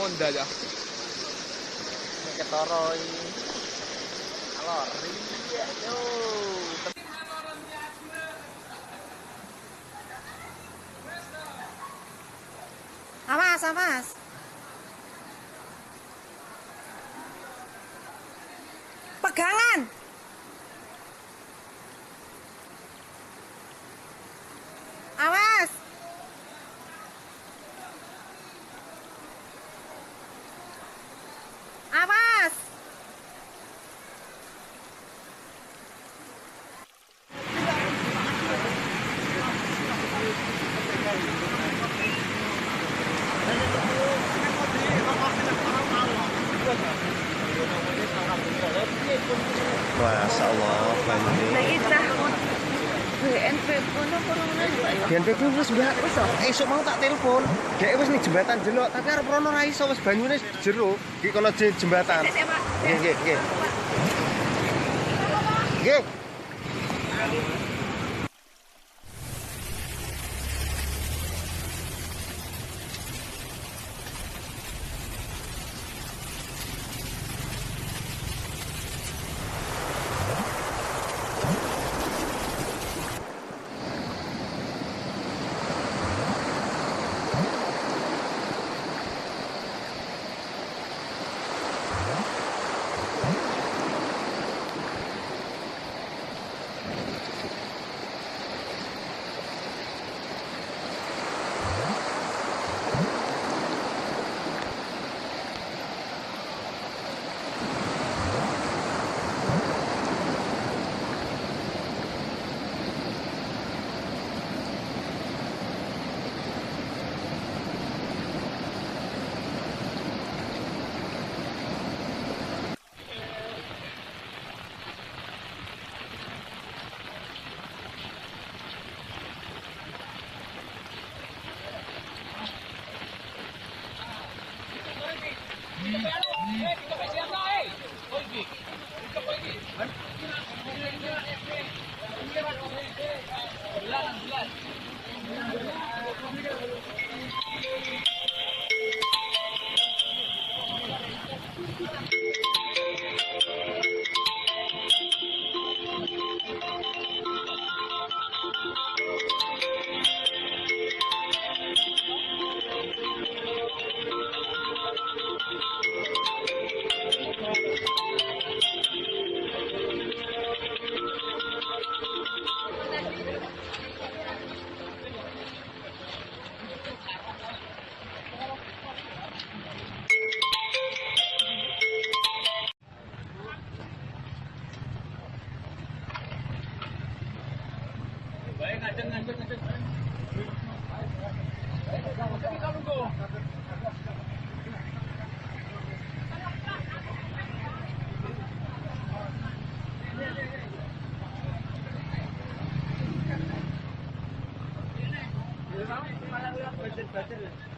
Honda ya. Ketoro iki. Alor. Iya, yo. Awas, awas. Pegangan. Awas. Awas. Masya Allah, banjir. BNPB wis mbak, esuk mau tak telepon. Dhek wis ning jembatan Jelok, tapi arep rono ra iso, wis banyune jero. Iki kono jembatan. Nggih, nggih, nggih. Nggih. Bajer.